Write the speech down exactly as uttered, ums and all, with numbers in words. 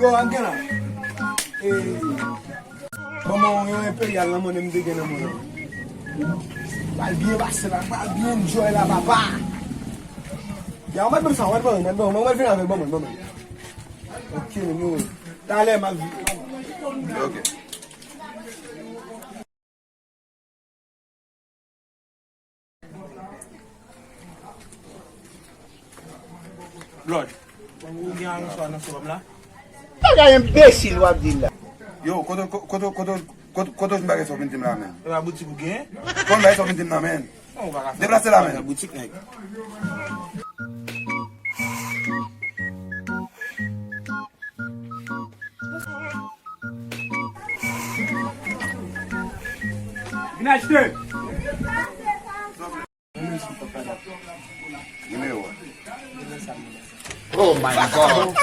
Yo, an gen la. E, ban mwen yon enperyal nan mwen menm te gen nan mwen. Pral byen pase la, pral byen enjoy la, papa. Ya, mwen menm sa, mwen mwen mwen mwen mwen vin avèk mwen mwen mwen. Ok, nou. Talè, m ap vin. Ok. Blood, ou gen yon swa nan sou m la? Bagay enbesil w ap di la. Yo, kote, kote, kote, kote, kote w jwenn bagay sa w vin di m la, menn? E pa boutik ou gen? Kon bagay sa w vin di m nan, menn? Non, ou pa ka fè. Deplase la, menn. Boutik, nèg. Vin achte. Nimewo. Oh my God.